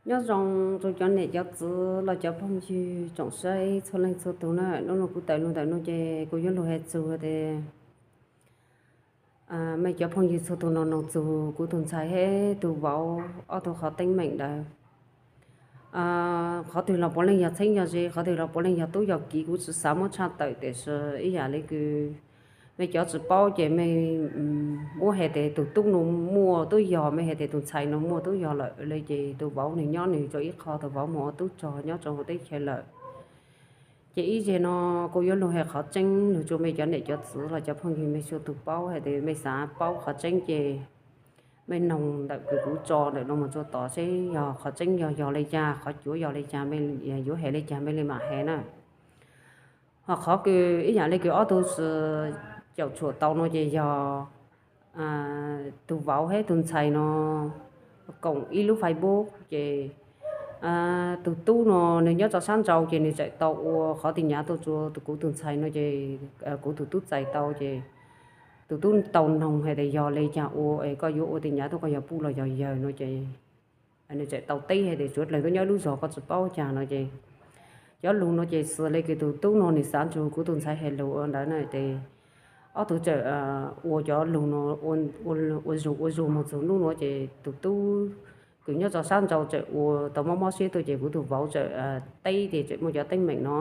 Nyob zoo rau cov niam cov txiv los cov phooj ywg tsoom saib txhua leej txhua tus na. Hnub no kuv tawm lug ntawm no ces kuv yuav lug has txug tias mej cov phooj ywg txhua tus no noog txug kuv tug ntxhais hab tug vauv ob tug qhov teeb meem ntawd. Qhov twg los puav leej yog txheeb yog ze, qhov twg los puav leej yog tub yog kiv, kuv tsi xav muab tshaj tawm tiam sis ib yam le kws mej cov tsi paub ces mej muab has tas tug tub no muaj tub yog, mej has tas tug ntxhais no muaj tub yog lawm le ces tug vauv nwg nyob nwg rua ib qho, tug vauv moog ua tub rog nyob rua huv teb chaws lawm. Ces ib zag no kuv yuav lug has qhov tseeb lug rua mej cov niam cov txiv los cov phooj ywg mej txhua tus paub has tas mej xav paub qhov tseeb ces mej noog ntawm kws kuv tso ntawm no moog rua tod seb yog qhov tseeb yog yog le caag, qhov cuav yog le caag, mej yuav has le caag mej le maam has na. Ho qhov kws ib yam le kws ob tug caum tshuam tau no ces yog tug vauv hab tug ntxhais no koom ib lub Facebook ces tug tub no nwg nyob rua sab nrau ces nwg txawm tau ua qhov tig nyav tuaj rua kuv tug ntxhais no ces kuv tug tub txais tau ces tug tub tau noog has tas yog le caag ua es koj yuav ua tig nyav tuaj, koj yog puj los yog yawg no ces nwg txawm tau teb has tas suav dlawg tub nyob lub zog koj tsi paub caag no ces cov lug no ces xws le kws tug tub no nwg xav nrug kuv tug ntxhais has lug ua ntawd na ces ob tug txawm ua cov lug no ua zug ua zug moog txug nub nuav ces tug tub kws nyob rua sab nrau txawm ua tau mob mob siab tuaj ces kuv tug vauv txawm teb tas txawm muaj cov teeb meem no.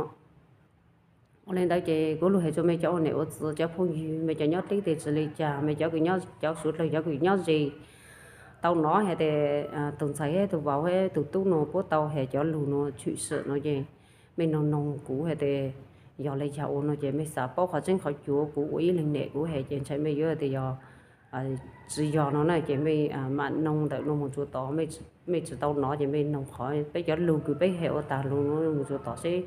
Ua le ntawd ces kuv lug has rua mej cov ua niam ua txiv cov phooj ywg, mej cov nyob dleb tes tsi le caag, mej cov kws nyob, cov suav dlawg cov kws nyob ze tau nov has tas tug ntxhais hab tug vauv hab tug tub no puab tau has cov lug no tshwm sim no ces mej noog noog kuv has tas yog le caag ua no ces mej xav paub qhov tseeb qhov cuav, kuv ua ib leeg niam kuv has ces ntshai mej yuav tas yog tsi yog no na ces mej maam noog ntawm no moog rua tod, mej tsi tau nov ces mej noog qhov peb cov lug kws peb has ua taag lug no moog rua tod seb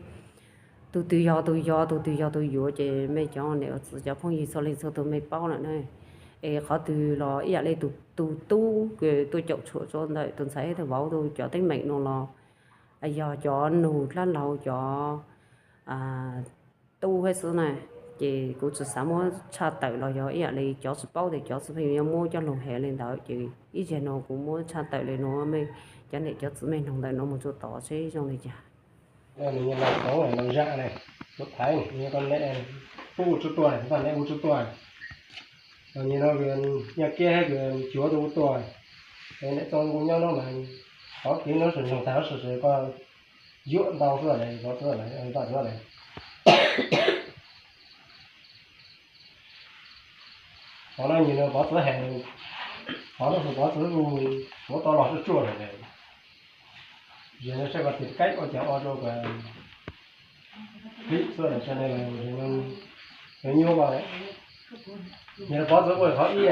tug twg yog tug yog, tug twg yog tug yuav ces mej cov niam ua txiv cov phooj ywg txhua leej txhua tug mej paub lawm na. Es qhov twg los ib yam le tug tub kws tuaj caum tshuam rua ntawm tug ntxhais hab tug vauv tug cov teeb meem no los yog cov nug dlab laug cov tub hab xwb na, ces kuv tsi xav muab tshaj tawm los yog ib yam le cov tsi paub tes cov tsi pheej yuav muab coj lug has le ntawd ces ib zag no kuv muab tshaj tawm le nuav, mej cov niam cov txiv mej noog ntawm no moog rua tod seb zoo le caag. Nws yog Los Toov, Los Zam ne, kuv thaiv nws, nws yog koj niam, kuv tsi tuaj, koj niam kuv tsi tuaj. Nws no nyob kiab hab kws cuav rua kuv tuaj, niam txoo kuv nyob no mas qhov kev no sawv nroog tag sawv sawv koj yuam ntau xwb, koj txwv lawm. Qhov no nws Pov txwv has, qhov no Pov txwv kuv suav tau los tsuaj tsuaj lawm. Yog no saib koj tig kaib ua cas ua rua kuv pib xwb lawm, sawv daws nyuaj koj. Nws Pov txwv ua qhov ib,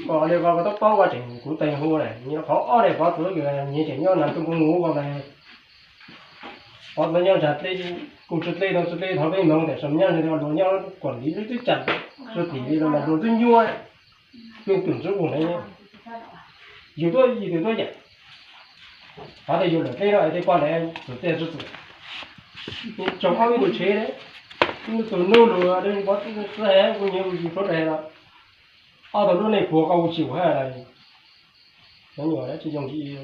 koj le koj tub paub koj tseem kuv teeg hu lawm. Nws qhov ob ne Pov txwv kws nyias tseem nyob nag tub npoo mus koj mas Pov txwv nyob ntsag dleb, kuj tsi dleb tau tsi dleb thov peb moog tes sawv nyob luag nyob kuam liv lub tub tsam, sawv tim li no mas luag tub nyuaj, peb tug tsi ua na. Yug tuab yug tug tuab yam, qhov tes yug lawm dleb no es tej poj niam txwv tej tsi txwv. Tsoom ob ib tug tshev, ib tug nub lug Pov txwv has kuv nyiam yug suav dlawg los ob tug lub neej puag koj ua tsis ua hab, cov nyuam tsi yoo tsis i.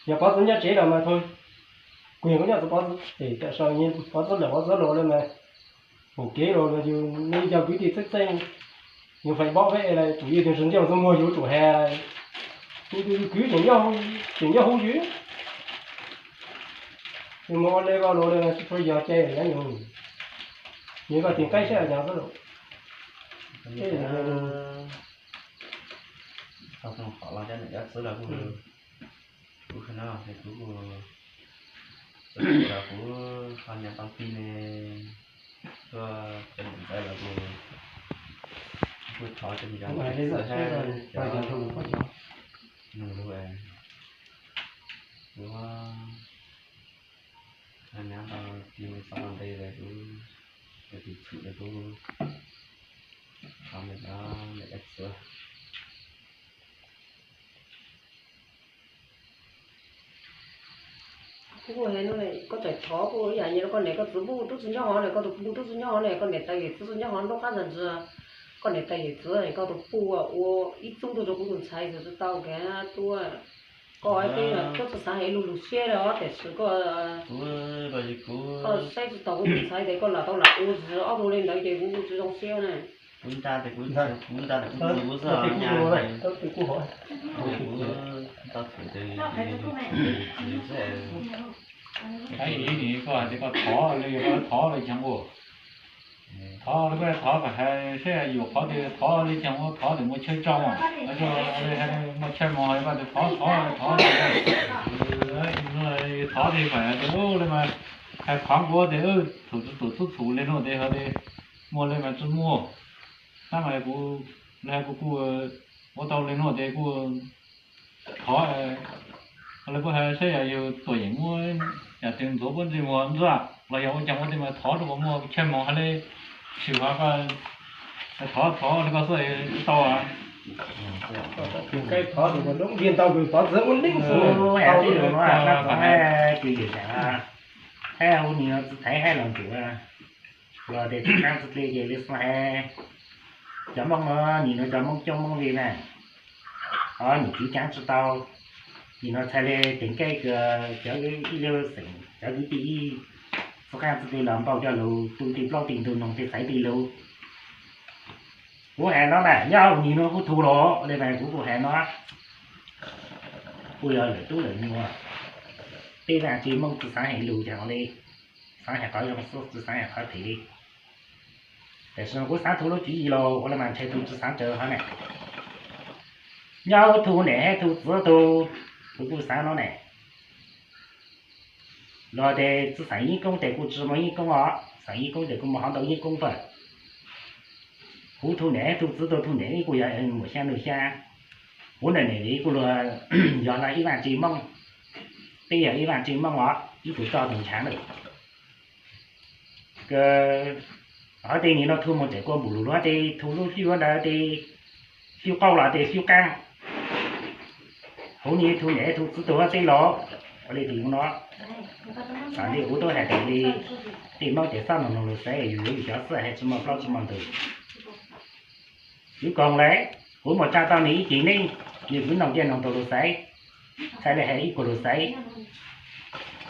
Yog Pov txwv nyob tsev los mas thov, kuv yog kuv nyob txwv Pov txwv tes tam sau Pov txwv lawm Pov txwv los le mas, pum kev los yug nws cov kwv tij txheeb txheeb, yug fais npaub peb e la tsum yug tug tsi ncaug txwv muag yug tsum has, yug kwv tseem nyob huv yug. Yug mus ua le koj los le tsi tshua yog cai yog yug, yug koj tig qaib sab yog xwb los. Tau tau qhov los cov niam cov txiv los kuj, kuv qhia no kuv, kuv ho nyob tau ti ne, tuaj cov niam ntxawv los kuv, kuv thov cov niam cov txiv hab cov nug lug, kuv ho nyob tau ti ne, xav tau nte lawm kuv, kuv tus txhum lawm kuv, thov niam cov niam cov txiv. Kuv kuj has no, koj txawm thov kuj ib yam li koj niam koj txiv puj tub txwv nyob hov na, koj tus puj tub txwv nyob hov na, koj niam tais yawm txiv tub nyob hov nruab qab ntag ntsis, koj niam tais yawm txiv koj tus puj ua ib txub tuaj rau kuv tus ntxhais txawm tsi tau kev tuaj. Koj tsis xav hais lus lus siab li os, tiam sis koj, koj saib tsis taus kuv tus ntxhais ces koj lam tau lam ua ob tug li ntawd ces kuv tsis zoo siab na. Kuv nta tes kuv, kuv nta tes kuv txiv kuv xwb os, nyab, kuv tau thwm tes kuv txiv xwb. Ib nim koj hais tias koj thov li, thov li caag ua, thov li koj thov kom hais seb yuam qhov tias thov li caag ua, thov tias muaj chaw tso, muaj chaw moog, koj tias thov thov thov, thov tias fam tias li mas hais qhov kuv tias thaum tub txhum li nuav tes ho tias muaj li mas tsi muaj, tab mas kuv, kuv kuj ua tau li nuav tes kuj thov, li kuj hais seb yog yug tuam yeem muab yam twg ntxuav puab ntsej muag ntxuaj los yog ua caag ua tej mas thov rua kuas muaj chaw moog hab li, tsis ua koj thov thov li koj xwb tau. Thov ntau pov txwv ua neej xwb. Tsis yog, hab hu nim no txiv thaiv hab los ntsuav los tes txiv qaab txiv dle ces li xwb hab. Cov Moob no nim no cov Moob coob Moob li na, ho nim txiv caav tsi tau, nim no txhais le tes nkaij kws cov ib lub xeem cov kwv tij ib txiv qaab txiv dle los npau coj lug tu ti plaub ti ntug noog ti xaiv ti lug. Kuv hais no mas nyob nim no kuv thu los li mas kuv kuj hais no, kuj yog lwm tub lwm nyuag, peb vaaj tsi Moob tsi xaav hais lus yog li, xaav hais qhov zoo xwb tsi xaav hais qhov phem li. Tam sim no kuv xaav thu lub tswv yim los ua li mas ntshe thu tsi xaav raws hov na. Nyob thu niam hab thu txiv tug, kuv kuj xaav no ne. Los tes tsi xaav yeeb koob tes kuj tsi muaj yeeb koob os, xaav yeeb koob tes kuj muaj hov ntau yeeb koob pawg. Kuv thu niam hab thu txiv tug, thu niam ib kuj yog muam xyaa nug xyaa, kuv niam niam kuj luag yog lawv ib vaaj tsi Moob, peb yog ib vaaj tsi Moob os, ib tug roj tug ntshav lawm. Hov tes nim no thu moog tseem kua npum lug lug, hov tes thu lub hlwb ntawd tes hlwb qaub los tes hlwb qaab. Huv nim thu niam thu txiv tug hab teb los ua li tis no. Tam li kuv tub has tas li, tej Moob tes xob noog noog lug xaiv, yug yuav yug cov xwb hab tsi muaj plaub tsi muaj ntug. Kuv koom le, kuv muaj tsa tau nwg ib ceg neej, nwg kuv noog tiaj noog tug lug xaiv, txhais le has ib kuas lug xaiv.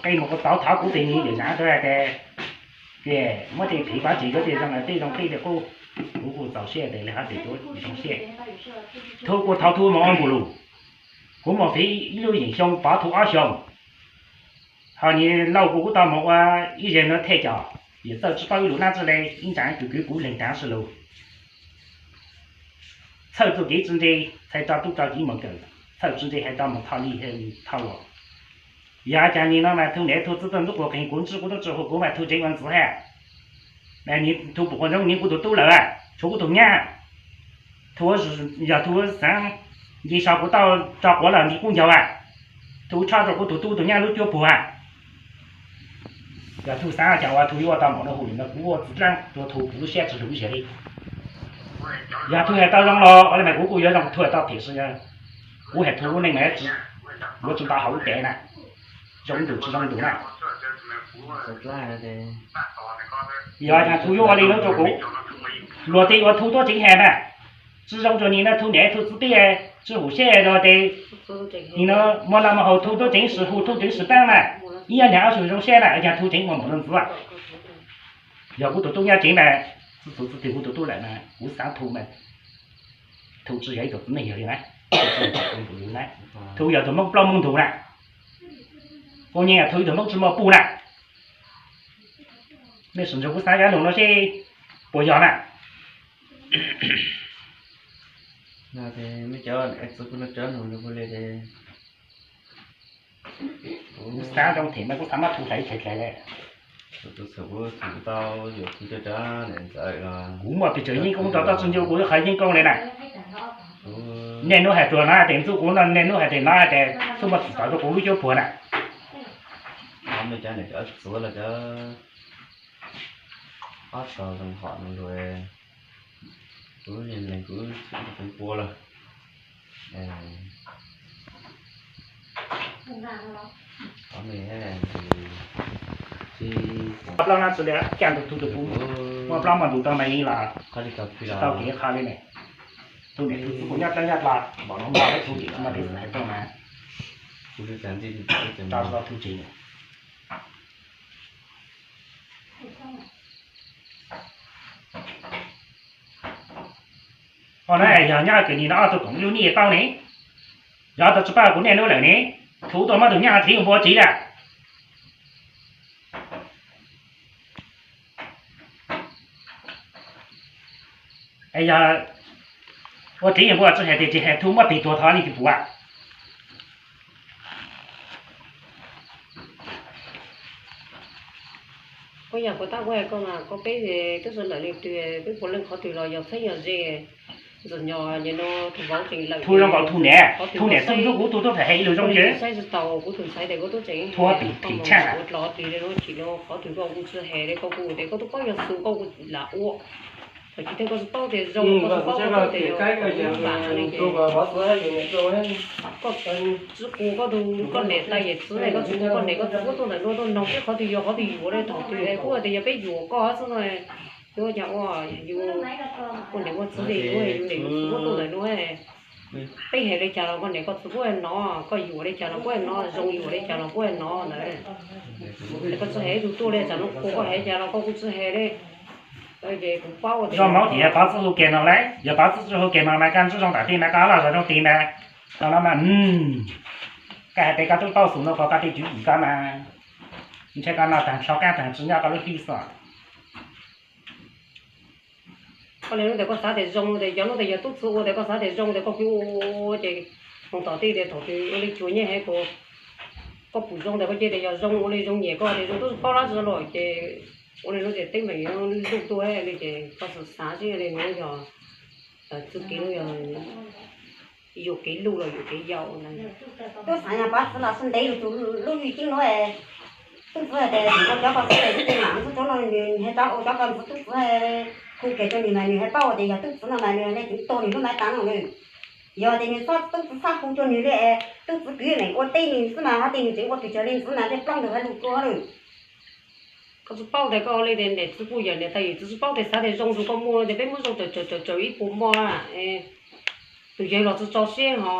Qe mus kuv tau thov kuv tes nwg yawm zaav tug has tas, muab tej pheej pov tseg yuav tej zoo, tej zoo tej li qub, kuv kuj txaus siab tes le hov tes kuv zoo siab. Thu kuv thaus thu moog ua npum lug, kuv moog fiv ib lub yeem xyoo pov thu ob xyoos. Ho nim lauj kuv kuj tau moog ua ib zag no thej cos, yawm txawj tsi paub ib lus nab tsi le, ib ntsaa kws kwv kuv leeg taag si lug. Txhawj txuj kev tsi ntse, txhais rau tub rau kiv moog kawm, txhawj tsi ntse hais rau moog tho li thau los. Yog caag nim no mas thu niam thu txiv tuaj ntxub kuv qeeg kuv ntswj kuv tub tsi hu kuv mas thu tseev ua ntxiv hab. Mas nim thu pum quas ntsoov nim kuv tug tub lawm, tshuav kuv tug nyab. Thu, yog thu xaav nce so kuv tau tso quav los nce kub ncaug a, thu tshob rua kuv tug tub tug nyab lub cuab puag a. Yog thu xaav cas ua thu yuav ua tau npaum no hu li no kuv ua txiv dlaab rua thu kuv lub siab tsi lug ib zag li. Yog thu has tau zoo los ua li mas kuv kuj yuav zoo, thu has tau phem si, kuv has thu lub neej mas yuav tsi nto hauv lub cev na, zoo ntuj tsi zoo ntuj na. Yog caag thu yuav ua li no rua kuv, luag tej ua thu tuab tseev has na, tsi zoo rua nim no thu niam thu txiv peb tsi hum siab rua tes nim no muaj laj muaj haus thu tuab tseev sis hu thu tseev sis paab na, ib yaam nyaam ob sug zoo siab na, caag thu tseev ua npaum no ntxiv. Yog kuv tug tub nyab tseev mas, txhua txhua txhua twg kuv tug tub lawm mas kuv xaav thu mas thu tsi yog ib tug txiv neej yawg li na, thu yog tug Moob plaub Moob ntug na, kuv nyeem thu ib tug Moob tsi muaj puj na. Mej sim ntsib kuv xaav zaj lug no seb puas yog na. Mej cov txiv kuv no tsav nug li, kuv xaav zoo them mas kuv xaav muab thu hlais hlais hlais le. Kuv muaj pes tsawg yeeb koob rau toj tsi ncu kuv lub qhov yeeb koob li na. Niaj hnub has rua no tes ntxub kuv no, niaj hnub has tes no has tes txuj muaj txim txaus rua kuv lub cuab puag na. Mej cov niam cov txiv los cov ob txog zoo hom no lug, kuv leeg kuv tseem pua lawm. Plaub no tsi le, caaj tug thu tug kuv muaj plaub muaj ntug tau mas yeej los tau kev qho li ne. Tug niam tug txiv kuv nyob dlawb nyob dlua, npaum no npaum le tug tes tsi muaj tes hais tau mas. Ho na, yog nyob kws nim no ob tug koom ib lub nyiaj tau ne, yog tau tsis pab kuv niaj hnub lawm ne, thuv tuaj muab tus nyab thiv npua tsiv lawm. Es yog ua txiv yog npua tsis hais tias tsis hais thu muab pig tuag thov li tis puav. Koj yog kuv tab kuv hais koj mas koj peb twb sawv daws li twg peb puav leej qhov twg los yog txheeb yog ze, ntxawm nyog nim no tus vauv tseem lawm thu zoo nkaus thu niam, thu niam txuj ntxub kuv tub tub tham hais ib lus zoo ces saib tsis taus kuv tus ntxhais tias koj tub tseem thu pig pig tshaj ua dlov twg li no chim no qhov twg koj kuj tsis hais li koj kuj tias koj tub paub yog xus koj kuj lam ua. Thaum chiv tej koj tsis paub tias zoo koj tsis paub koj tias yog vam li ces koj tsis ua koj niam tais yawm txiv ne, koj tsis ua koj niam koj txiv tuaj ntawm no tuaj noog peb qhov twg yog qhov twg yuav li thaum twg kuj tias yog peb yuav koj xwb no. Yuav cas ua yus ua niam ua txiv li yus yus niam yus txiv tuaj ntawm no, peb hais li cas los koj niam koj txiv puab hnov, koj yuam li cas los puab hnov, zoo yuam li cas los puab hnov ntawd. Koj tsis hais ib tug tuaj li tsam no kuv koj hais cas los koj kuj tsis hais li. Ces kuv paub tias zoo hauv tias yog pav txwj hu kiag no lawm, yog pav txwj hu kiag no mas koj ntsib zoo tam tij mas koj loj zog zoo tid mas tau no mas koj hais tias koj twb paub xus no koj koj tej tswv yim koj mas ntshe koj noj tag nrho qab tag tsis nyob koj lub hlwb xwb. Koj li hnub tias koj xav tias zoo tias cov hnub tias yog tub txwv ua tias koj xav tias zoo tias koj kuj ua ces mus tom tij tias thaum twg ua li cuag nyiaj heev kuv, koj pum zoo tias koj cia tias yog zoo ua li zoo nyiam koj tias zoo tub paub dab tsi los ces ua li hnub tias teeb meem yuav luj tuaj li ces koj xav xav seb li hnub yog txuj kev hnub yog yuam kev luj los yuam kev yau. Tub xav yog pav txwv los sib ntev yus tus lub ywj ceeb nuav. Tub txwv hais tias tseem ua cov koj txwv tes tub tes mam txwv cov no nws hais rov ua cov koj txwv tub txwv hu kiag rau nws mas nws hais paub tias yog tub txwv no mas nws nej tseem tuag nws lub maiv tav no nws. Yog tias nws txhob tub txwv txhob hu rau nws li, tub txwv kwv yeej ua teb nws xwb mas hov tias nws tseem ua pes tsawg li ntxiv mas tej plaub ntug hais lus dua na. Koj tsis paub tias koj li tias niam txiv kuj yawm niam tais yawm txiv tsis paub tias xav tias zoo tus koj muaj tias peb muab zoo tawm tawm tawm ib puas mov. Tus yawg los tsis tso siab ho,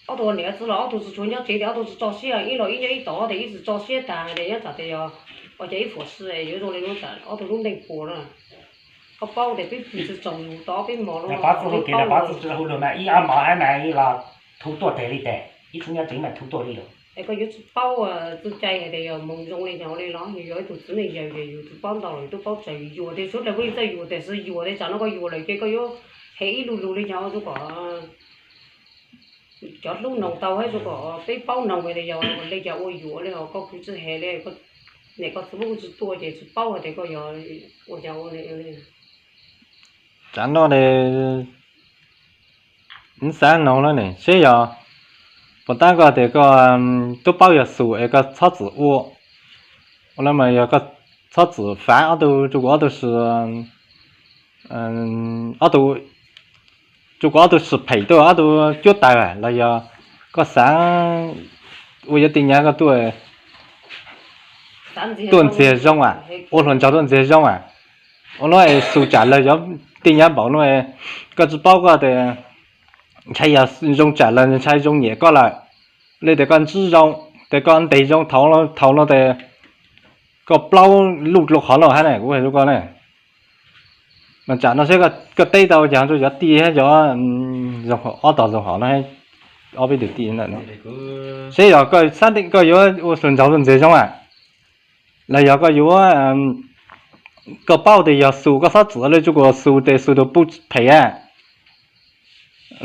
ob tug niam txiv los ob tug tsis tshua nyob tsev tias ob tug tsis tso siab, ib los ib nyob ib tod tias ib tsis tso siab tag tias nyob tsam tias yog ua cas ib fuam si yuav zoo li no tsam ob tug lub nteej puas na. Koj paub tias peb pw tsis tsaus ntuj tau ob peb hmo no, pav txwv hu kiag los pav txwv tsis hu lawm mas ib ob hmo mas los thuv tuaj teg li teg, ib txwv nyob tsev mas thuv tuaj li lawm. Es koj yuav tsis paub txuj cai hais tias yog mus zoo li cas li los yus yog ib tug txiv neej yawg ces yus twb paub ntau lawm, yus twb paub txawm yuam tias suav dlawg muaj ib txoj yuam tias xwb yuam tias tsam no koj yuam lawm ces koj yuav hais ib lus lus li cas rau kom cov hlub noog tau hab rau kom peb paub noog tias yog li cas ua yuam li os, koj kuj tsis hais li, niam koj txiv muab kuj tsis tua ces tsis paub hais tias koj yog ua cas ua li. Tsam no ne, wb xav noog no ne seb yog puas tab koj tias koj twb paub yog xus es koj txhob txwm ua, ua no mas yog koj txhob txwm fav ob tug, rau kuv ob tug sis, ob tug, rau kuv ob tug sis phem tuaj ob tug cuab taws los yog koj xav ua yuav tej nyab koj tuaj, tuaj ntxiag zoo a, ua hluas nraug tuaj ntxiag zoo a. Ua no es xus tsam lawg yog tej nyab npaum no, koj tsis paub koj tias ntshai yog zoo tsam lawg ntshai zoo nyiam koj lawm, li tias koj ntsib zoo, tias koj nteg zoo thaum no tias koj plaub luj dlua qhov no hab na, kuv hais rau koj na. Mas tsam no seb koj teb tau cas rau cov tij hab cov ob tog zoo hom no, ob peb tug tij ntawm no, seb yog koj xav koj yuav ua hluas nraug tuaj ntxiag zoo a, los yog koj yuav, koj paub tias yog xus koj txhob txwm li rau kuv xus tes xus tus pub phem a,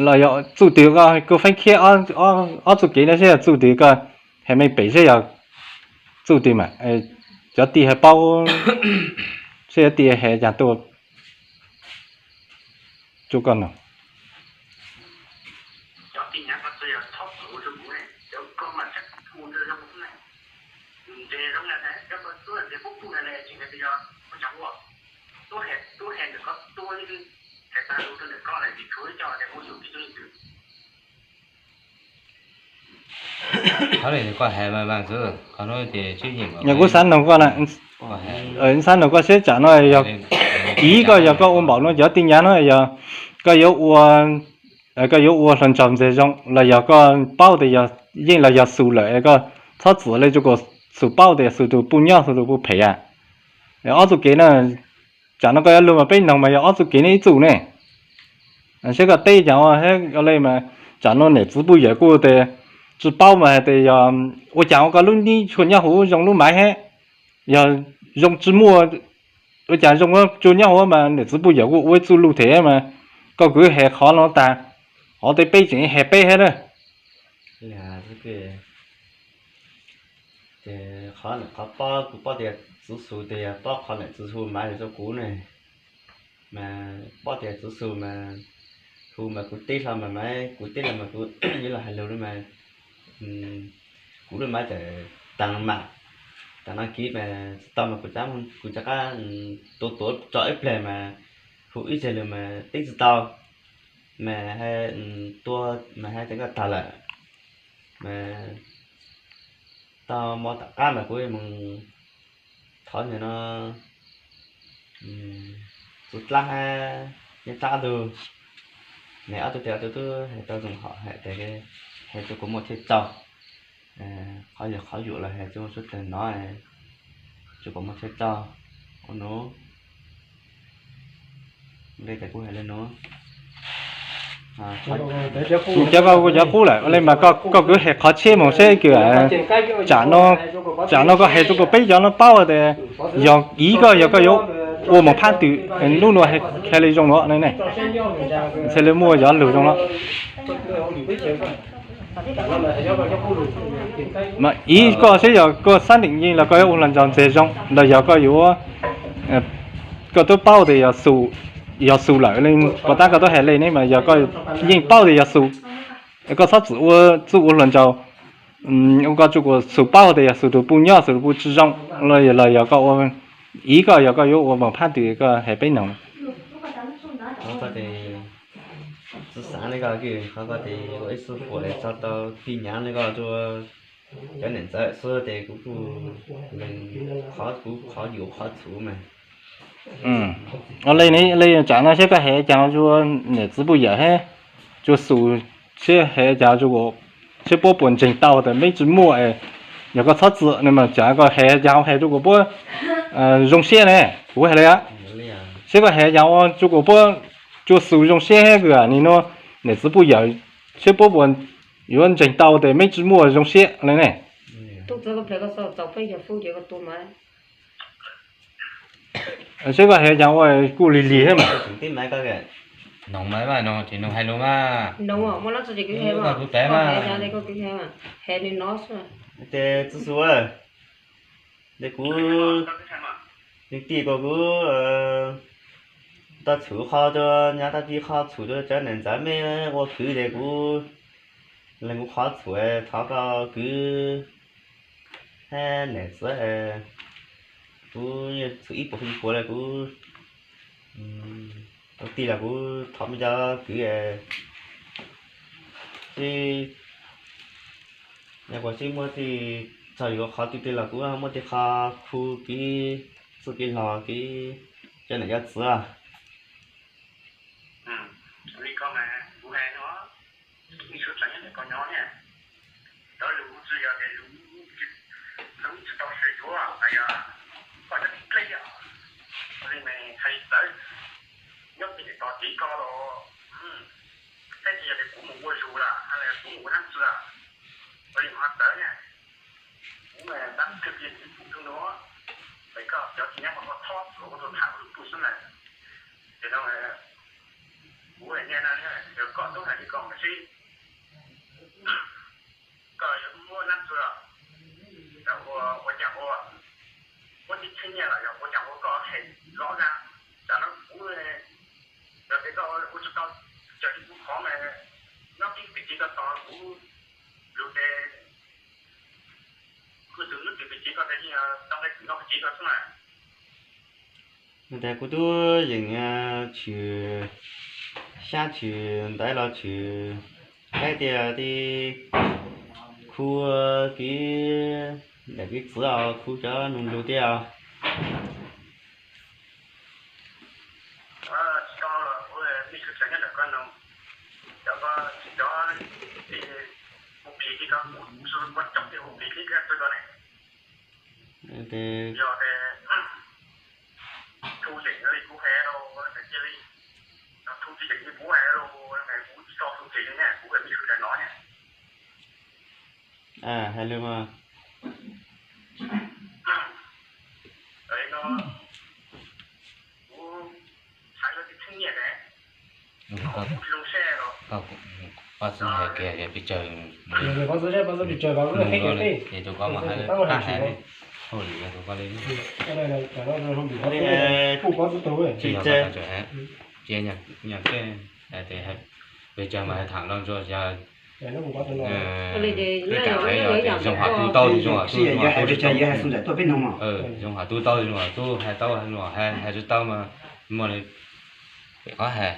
los yog txuj twg koj kuj feeb khiab ob txuj kev no seb yog txuj twg koj hais meej pem seb yog txuj twg mas cov tij hais paub, seb yog tij hais cas tuaj rau koj no. Yog kuv xav noog koj na, xav noog koj seb tsam no yog, ib koj yog koj ua npaum no cov tij nyab no yog koj yuav ua, koj yuav ua hluas nraug ntxiag zoo los yog koj paub tias yog yeej los yog xus lawm es koj txhob txwm li rua kuas xus paub tias xus tus puj nyob xus tus puj phem a. Ob txuj kev na, tsam no koj yuav lug mas peb noog mas yog ob txuj kev ne ib txuj ne. Saib koj teb cas ua le mas tsam no niam txiv puj yawm kuj tias tsi paub mas hais tias yog ua cas ua koj lub nib tshua nyob huv zoo lub maiv hab, yog zoo tsi muaj, ua cas zoo tshua nyob huv mas niam txiv puj yawm kuj ua ib txuj lug them mas koj kuj has qhov no tag, qhov tej peb tseem has peb hab na. Qhov, qhov pob kuv paub tias txiv xus tias yog paub qhov niam txiv xus maiv rua kuv ne, mas paub tias txiv xus mas hu mas kuv teb hlo mas maiv, kuv teb los mas kuv yuav los hais lug mas kuv lub maiv tawm taag mam, taag no kiv mas tsi tau mas kuv, kuv rov qab tuav tuav tso ib plag mas hu ib zag lug mas teb tsi tau, mas tua mas has tas koj tag lawm, mas tau mo tom qab mas kuv moog thov nyuag no txug dlaab hab nyob dlaab ob tug, ne ob tug tes ob tug tub has tau zoo hom has tas has rua kuas muaj txhaj txaus, qhov yog qhov yuam los has rua suav dlawg nov, rua kuas muaj txhaj txaus ua nuav. Nqe tas kuv has le nuav. Cov koj cov qub lawm le mas koj kuj has qhov tsheb moog seb kws tsam no, tsam no koj has rua kuas peb cov no paub tas yog iv koj yog koj yuav ua moog phab twg, nub nuav has le zoo nuav ne. Txhaj le muaj cov lug zoo no. Mas iv koj seb yog koj xab neem yeej los koj yuav ua hluas nraug ntxeg zoo los yog koj yuav, koj twb paub tias yog xus lawm le, puas tab koj twb has le ne mas yog koj yeej paub tias yog xus, koj txhob txwm ua txuj ua hluas nraug, ua koj tsuj kuas xus paub tias yog xus tus puj nyob xus tus puj tsi zoo, los yog koj ua, iv koj yog koj yuav ua moog phab twg koj has peb noog. Txiv xaav le koj, qhov koj tes ua ib xub puam tso tau tig nyaav le koj rua cov niam ntxawm xwb tes kuv kuj lees qhov kuv qhov yuam qhov txhuv mas. Le, le tsam no seb koj has cas rua niam txiv puj yawm hab rua xus, seb has cas rua, seb puab puas ntseeg tau tas meb tsi muaj, yog koj txhob txwm ne mas tsam koj has cas has rua kuas puab zoo siab ne, kuv has le, seb koj has cas ua rua kuas puab, rua xus zoo siab hab kws nim no niam txiv puj yawm seb puab puas yuav ntseeg tau tas meb tsi muaj zoo siab le ne. Seb koj has cas ua kuj lig lig hab mas. Noog mas, noog ces noog hais lug mas. Kuv pab mas, tes txiv xus, tes kuv, leej tij kuas kuv tau txhum qhov rua nyaav, tau tig qhov txhum rua cov niam ntxawm meb ua kwv tes kuv lees kuv qhov txhum, thov koj kwv hab niam txiv, kuv txhum ib puas ib puas le kuv tau tig los kuv thov mej cov kwv, yog kuas sib muab tig txog yuav qhov twg twg los kuv muab tig qhov khu kwv txuj kwv hlo kwv cov niam cov txiv. Li ko mas kuv hais no, ib suav tseem nyob ntawm koj nyob ne, cov lus tsis yog tias lus, lus tsis tau sim yuav, yog koj nyob tib dleb os, li mas hais li txawv, nyob pem tes tos tiv koj los, saib tsis yog tias kuv mus ua zug lawm hab kuv mus ua nab txwv, ua li mas ho txawv na. Kuv mas tab twg pib tus nuav, es koj cov tsis nyab mas koj txhob txwm ua tug tham ua tug pug xwb mas. Ces no kuv hais nyiaj na, yog koj tub hais li ko mas sib, koj yuav muab nab txwv los, ua cas ua, muab tib txheeb nyiaj los yog ua cas ua koj hais lov zaj, tam no kuv, yog tias koj ua tsis tau, cawm li kuv qhov mas nyob pib pem tsev koj tos kuv lug tes, kuv tus nub twg pem tsev koj tes yeej tau nqe twm no pem tsev koj xwb mas. Tes kuv tub yeem tshwm xyab tshwm ntaiv los tshwm qaib tias ti khu kwv, daim kwv txwv os, khu cov nug lug tias os. Tsis tau los kuv mej sawv daws nyob ntawm koj no, cov koj tsis cov, kuv plig li Hais lus mas. Pab xwb hais kiag pes tsawg, pab xwb pes tsawg, ces tus koj mas hais tag hais, hauj lwm yog tus koj li. Tsis tseeb, nyaj tej pes tsawg mas hais tham los ntsuas yog peb kam hais yog zoo hais tu tau zoo hais tu, zoo hais tu tau zoo hais tu, hais tau hais tsis tau mas muaj li pem qhov hais.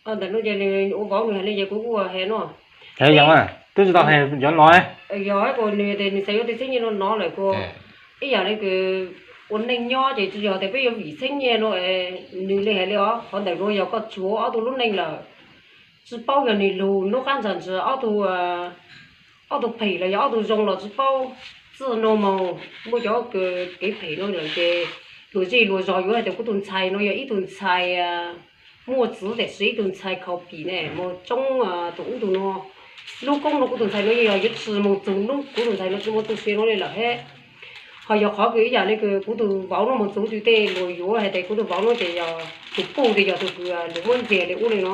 Ntawm no ces nws ua vauv nws hais li ces kuv kuj hais no. Hais yog mas twb tsis tau hais yog no. Yog kuv nws tias nws xav yuav tej txheeb nyiaj no no lawm kuv ib yam li kws ua neej nyob ces tsis yog tias peb yuav vim txheeb nyiaj no nws li hais li os. Qhov ntawm no yog koj tshuav ob tug lub neej lawm, tsis paub yog nws lug nub qab ntsag ntsis ob tug, ob tug phem los yog ob tug zoo los tsis paub. Txij no mus muaj cov kev phem no lawm ces luag zej luag zog yuav hais tias kuv tus ntxhais no yog ib tug ntxhais muaj txwv tiam sis ib tug ntxhais khaus pim ne mus tsoob tus ub tus no. Lub koob no kuv tus ntxhais no yog yuav tsis mus txug nub kuv tus ntxhais no tsis muaj tu sia no li lawm he. Ho yog qhov kws ib yam li kws kuv tus vauv no mus txug twg tej luag yuav hais tias kuv tus vauv no ces yog tus puj tias yog tus kws luag muab ntes li ub li no.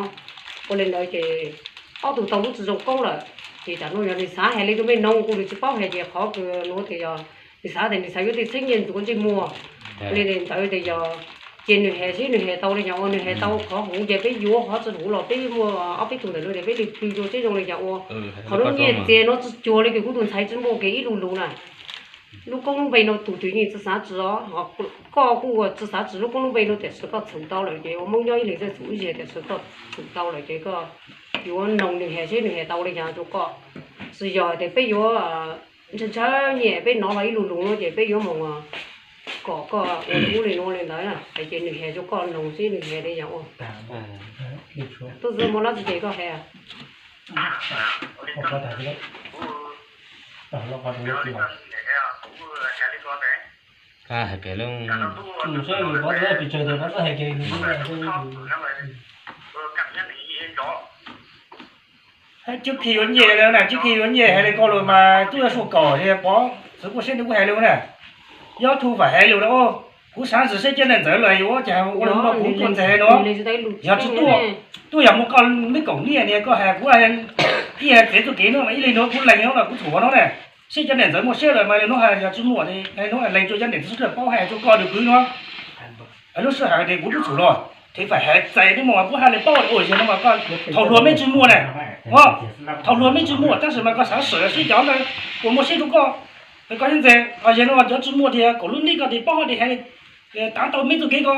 Ua li ntawd ces ob tug tau lub tsis zoo koob lawm. Ces tam no yog nws xav hais li tus me noog kuj nws tsis paub hais ces qhov kws no tias yog nws xav tias nws xav yuav tej txheeb nyiaj ntxuav ntsej muag li ntawd tias yog, ces nws hais seb nws hais tau li cas ua, nws hais tau qhov huv ces peb yuav, qhov tsis huv los peb muaj ob peb tug ntawm no ces peb li pw dua seb zoo li cas ua. Qhov lub nyiaj txiag no tsis cuag li kws kuv tus ntxhais tsis muaj kev ib lub lus na. Lub koob lub npe no tus twg yeej tsis xav tsis os, koj kuj ua tsis xav tsis lub koob lub npe no tiam sis koj txhum tau lawm ces ua Hmoob nyob ib leeg txawj txhum ib zaug tiam sis koj txhum tau lawm ces koj yuav noog nws hais seb nws hais tau li cas rau koj. Tsis yog tias peb yuav ntshaw ntshaw nyiaj peb hnov los ib lub lus no ces peb yuav mus kom koj ua ub li no li ntawd na. Ces nws hais rau koj noog seb nws hais li cas ua. Tub Xwb muaj dab tsi ces koj hais. Hais pem lub Cib Khi yuav nyiaj na, Cib Khi yuav nyiaj hais li ko lawm mas tub yuav sua kaum li pov txwv kuj siab nws kuj hais li na. Yob Thu Vam hais li na, kuv xav tsis seb cov neeg ntawd los yuav cas ua li no kuv tuaj ntxeg no. Yog tsis tuaj, tuaj yog muaj koj me kaum nyiaj niag koj hais kuv ib hais txiav txuj kev no mas ib leeg no kuv lees no mas kuv txhum no na. Seb cov neeg ntawd muaj siab lawm mas li no hais yog tsis muaj li no lees rua cov neeg txhua paub hais rua koj nws kwv no. Lub sij hawm tias kuv tub txhum los, ces faj hais txais neb muaj puab hab le paub ua yog no mas koj thaum hluas mej tsis muaj na, thaum hluas mej tsis muaj tab sis mas koj xav sawv sib cov ntawd uas muaj siab rua koj, koj yeej ntxeg os yog no cov tsis muaj tias kaum lub neb koj tias paub tias hais tav tau mej txuj kev ko,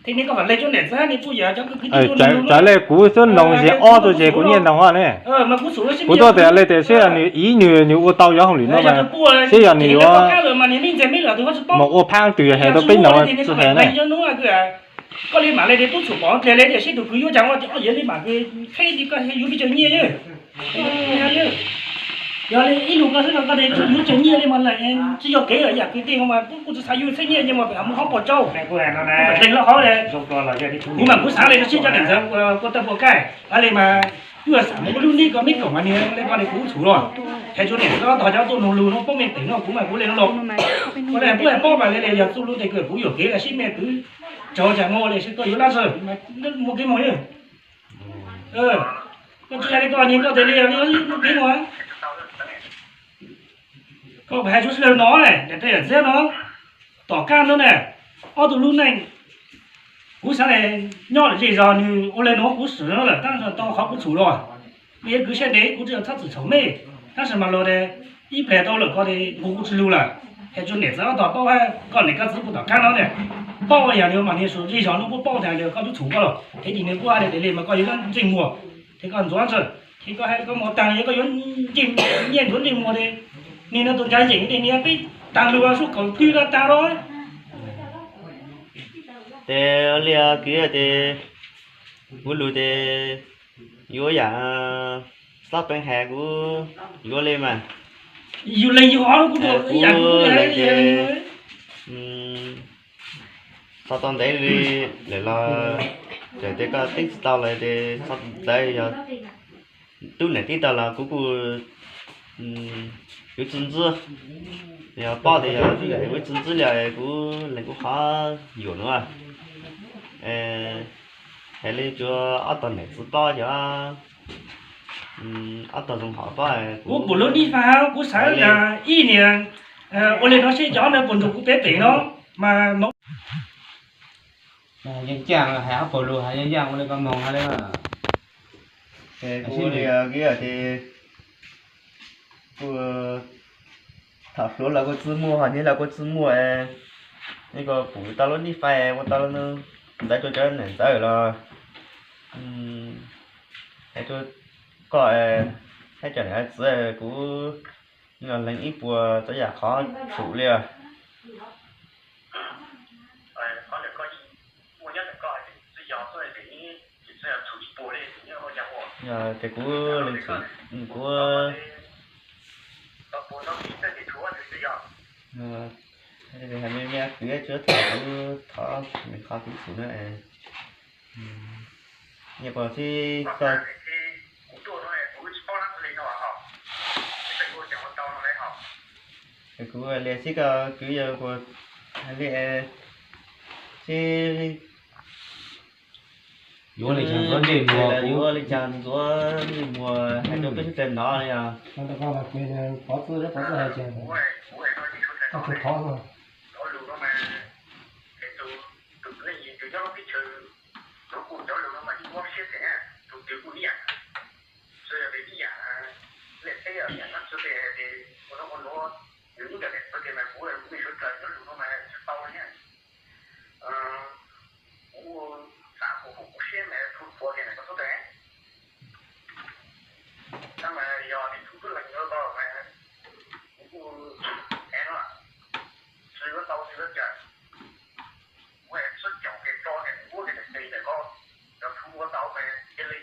thiab neb koj faj le cov niam txiv hab neb puab yog cov kwv tij txawv le kuv xwb noog ces ob tug ces kuv nyiaj noog ne. Kuv tuaj tias le tias seb nws ib nws nws ua tau yov hauj lwm no mas seb yog nws yuav mus ua phab twg hais rau peb noog tsis hais ne. Koj li mam le tias tub txhum pom dle le tias seb tus kwv yuav cas ua tias o yog li mam qheb tias koj yuav pes tsawg nyiaj. Yog li ib lus koj xwb no koj tias yuav tsawg nyiaj li mas lawm tsis yog kev lawm yam kwv tij mas kuj tsis xav yuav txheeb nyiaj mas pem mus qhov pos tsau, lees lub qhov le. Kuv mas kuv xav le rau sib cov niam ntxawm puas tawg puas kaij hab le mas kuj xav mus ua lub neb koj meb kaum mas niag le koj tias kuv txhum los, hais rua niam txiv ob tog cov tuaj noog lug no paub mej pem no kuv mas kuv le los. Kuv le puab paub mas le le yog txuj lub tes kws kuv yuam kev los sib mej kwv tsaug cas muaj le seb koj yuav dab tsi mas muaj kev moog. Koj tsis hais li koj niag koj tes le muaj kev moog. Koj hais rua sib laug no, daim teb yam txiab no, tom qab no na, ob tug lub neej, kuv xav nyob lawm zej zog nws ua le nuav kuv swm lawm tab tau qhov kuv txhum los. Mej yuav kwv siab ntev kuv tsis yog txhob txwm txhaum mej, tab sis mas los tes ib pleg tau lawm koj tes nqus kuv tsis lug lawm. Hais rua niam txiv ob tog paub hab koj niam koj txiv puag tom qab no ne, paub yog nws mas niag suav zej zog lub puab paub tas le koj tub txhum koj los thiab ces nws puab hab le tes le mas koj yuav ntsej muag thiab koj ntxuav ntxawg thiab koj hab koj mus taag le koj yuav nyiaj ntxuav ntsej muag tes niag no tus ncav yeem tes niag peb taag lug sub kaum twg koj taag los. Tes li kwv tes kuv lug tes yuav yam Txhob peev hais, kuv yuav li mas. Yus lees yus hov kuv lees ces txog tau ntev li lawm los txawm tias koj teeb tsis tau los ces txhob ntawd yog tub niam tib tau los kuv kuj yuav tsis ntxub. Yog poj tias yog tub niam yuav tsis ntxub li, kuv lees kuv qhov yuam nuav. Hais li tsuas ob tog niam txiv poj xyov ob tog zoo hom poj. Kuv pum lub nij faj kuv xav ib niam ua li no seb cov no puas nrug kuv pem pem no mas. Yeej caaj hais ob puas lus, hais yeej caaj ua li koj moog hais li. Ces kuv li kuv tham hluav los kuj txwj muaj, ho nyiaj los kuj txwj muaj. Nej koj pum tau lub nij faj ua tau ntawd rua cov niam ntxawm los hais rua koj, hab cov niam txiv, kuv lees ib puas txhua yam qhov txhum li. Ces kuv lees txhum, kuv hais me me kwv tsuav tham kuv thov nws qhov kuv txhum na. Nyuam qhuav txhib koj, kuv li txhib koj kwv yog kuv li txhib yuav li cas ntxuav ntsej muag, yuav li cas ntxuav ntsej muag hais rau peb sawv daws hnov li os. Kuv xav kuv kuv siab mas txhua txhua tias koj txhob tawm. Tab mas yog tias txhua txhua leej yuav tau mas kuv kuj ev no, tsis yuav tau tsis yuav cas. Kuv txhob caum kiag tso tias kuv muab kiag tes ntawm koj, yog txhua ua tau mas cia li,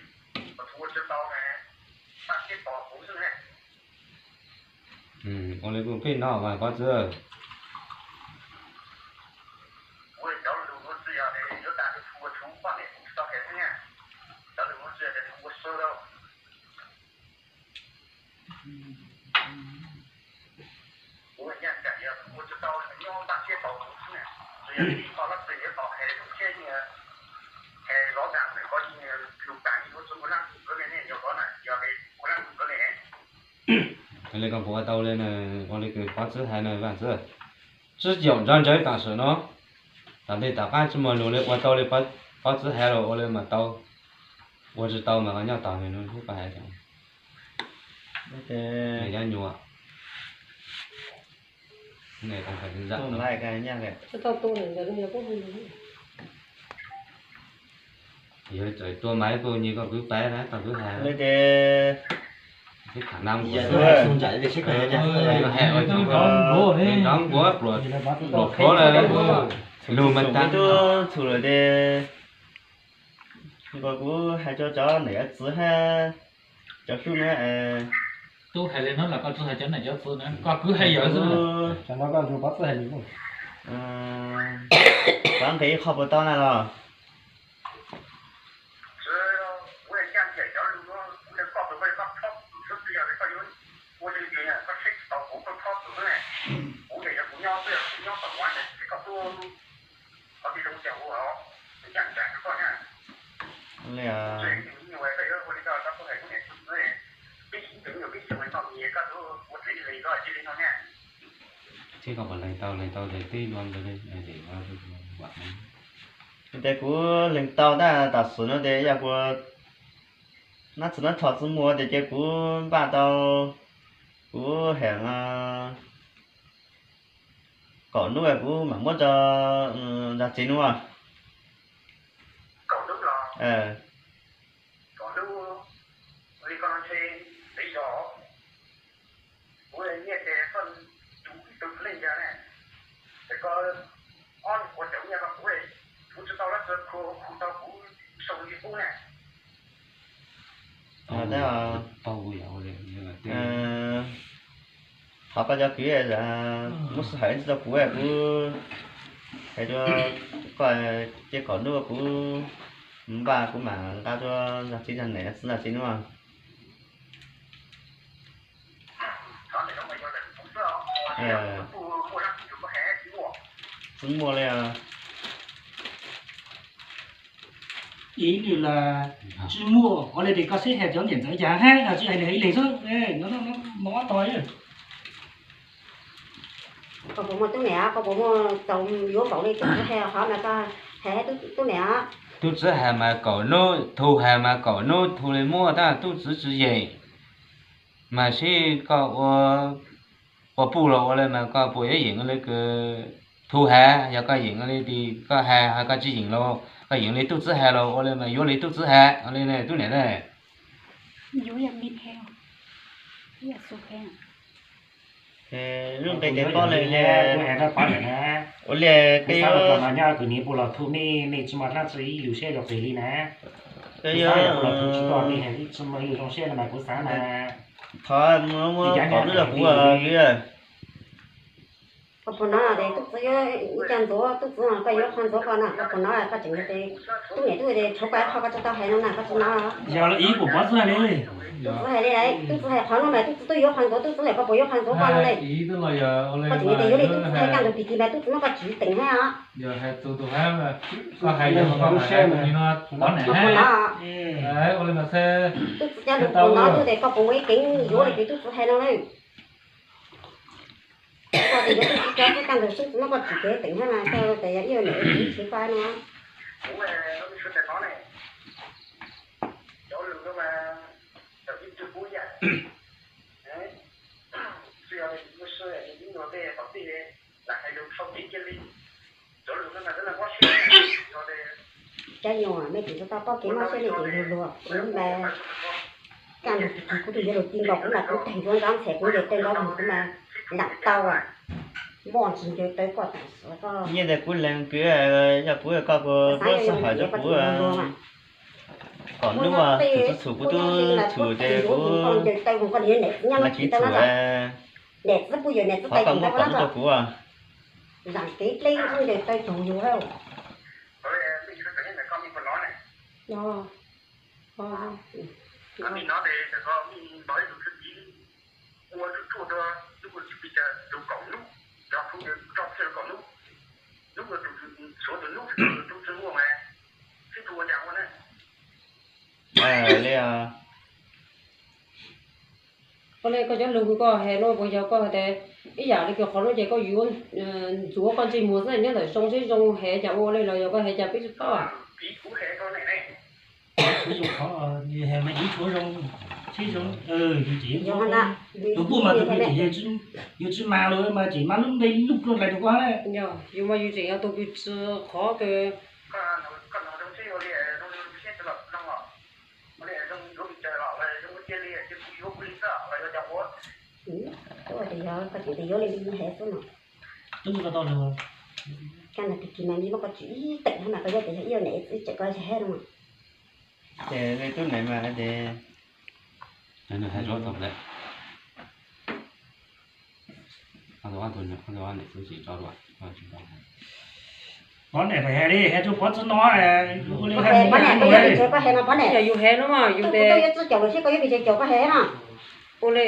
yog txhua ua tsis tau mas npaj siab tos kuv xwb na. Ua li kuj pij no mas Pob Txwv. Kuv cov lus nuav tsis yog yuav tas rau txhua txhua poj niam kuv tsis tau hais xwb na. Cov lus nuav tsis yog tias kuv ua xwb lauj. Kuv ncaj ncees yog kuv ua tsis tau nyob npaj siab tos kuv xwb na. Tsis yog ib qho lab txim yuav tos hais rau siab, hais zov zam ntawm koj lus tas ua txug ua laj ntawm koj ne, yog zov na yog ua laj ntawm koj ne. Li koj puas ua tau li na, ua li kws Pob Txwv hais na Vaj Txwv. Tsis caum nrov nrawv tam sim no, tom ntej tom qab tsis muaj lus li ua tau li Pob Txwv hais los ua li mas tau, ua tsis tau mas koj nyob tos nws no xwb koj hais. Nws cov nyuam Yog txawm tua mas kuj nyias koj kwv pab na, koj kwv hais. Nrov nkuav pluas pluav lawm, lug mas tag. Txhum lawm ces kuv hais rau cov niam cov txiv hab cov hlub na. Tub hais li no los koj tsis hais cov niam cov txiv na, koj kwv hais yawg xwb. Xav nqe ib qho puas tau na los? Li Txij koj puas lees tau, lees tau ces tib luag ntawd li. Ces kuv lees tau tab tam sim no ces yog kuv nab txhim nab tho txij muag tias ces kuv npaj tau, kuv hem kaum hnub kuv mam muab rau Ntxawg Txiv nua. Kuv nyiaj ces koj tus leej yog ne, ces koj ob nyuag qhuav caum nyiaj rau kuv, kuv tsis tau lab tsi khu khu tau kuv sau li qub ne. Thov koj cov kwv muab sij hawm tsis tau kuv, kuv hais rau koj, ces kaum hnub kuv npaj kuv mam nqa tuaj zog txiv zog niam xwb ntag txiv hnub. Tsis muaj li os. Ib nws los tsis muaj, ua li ces koj seb hais cov niam ntxawm cas hais, tsis hais nws hais ib leeg xwb, no ob tog. Koj puas muaj tub niam, koj puas muaj tau yuav npaum li tub txwv hais qhov no, koj hais tub niam. Tub txwv hais mas kaum hnub, thu hais mas kaum hnub thu li muaj, tab tub txwv tsis yeem. Mas seb koj ua, ua puj los ua li mas koj puas yuav yeem li kws thu hais, yog koj yeem li koj hais, koj tsis yeem los koj yeem li tub txwv hais los ua li mas yuav li tub txwv hais ua li ne tub niam ne. Lub nqe ces paub li, ua li koj nyob kwv niv puas los thu nej, nej tsis muaj dab tsi ib lus siab zog pem li na. Kuv xav yog puas los thu tsis tau, nej hais tsis muaj ib lus zoo siab no mas kuv xav mas thov muab kaum hnub rau kuv. Koj puas hnov tias tub txwv yuav ib co ntxuav, tub txwv koj yuav qhov ntxuav koj na, koj puas hnov koj tseem tias tub niam tub txwv tshuav koj ib qho koj tsis tau hais no na, koj tsis hnov los? Yog ib puas pov txwv li. Tub txwv hais li lawm, tub txwv hais qhov no mas tub txwv twb yuav qhov ntxuav, tub txwv lawm koj puas yuav qhov ntxuav koj no ne? Koj tseem tias yuav li tub txwv hais kaj ntug pis kis mas tub txwv muab koj tswv teem hab os. Koj puas hnov? Tub txwv cov lus puas hnov, tub txwv cov lus puas hnov tub tias koj puas muaj ib keev yuav li tub txwv hais no na? Koj tias yuav tub txwv cov xwb kaj ntug tub txwv muab koj tswv teem hab mas koj tias yog ib yam niam txiv tsis pab no. Cov nyuam, mej tsis tau paub kev mob siab, mej tseem luag luag, kuv mas kaj ntug tug kis kuv twb yuav luag ti nkaus kuv mas kuv teg ncuav ntxov ntxhe kuv ntes taw nrov vog kuv mas lam tau. Muaj tsis ncaws taw koj tam sim koj. Nyiaj ntawd kuv lees kwv, yog kuv koj puas muab sij hawm rau kuv kaum hnub, txhum txhum kuv twb txhum ces kuv ncaws taw vog koj niam txiv nyob no tsis tau no. Niam txiv puj yawg niam txwv tais tsis tau no rau kuv. Zam kev dleb ncaws taw tug yug hab. Li Ua li koj cov lug kws koj has nuav puas yog koj has tas ib yam li kws qhov nuav ces koj yuav ntxuav koj ntsej muag xwb, nyob ntawm zoo seb zoo has cas ua li los yog koj has cas peb tsis paub. Tus puj mas tus kwv tij yuav tsis mag lug mas tseem mag lub npe lug pluag lais rau koj. Yus mas yus tseem yog tus kws tsis qhov kws Koj tias yog koj tseem tias yuav li has xwb no. Koj niam tig kis mas nws muab koj tswv ib teem no mas koj yuav tias yog ib yam niam txiv tseem koj has no. Ces li tub niam mas ces nws has tau lawm. Pov niam has li, has rau pov txwv no, pov niam, yog yus has no mas yus tias ua li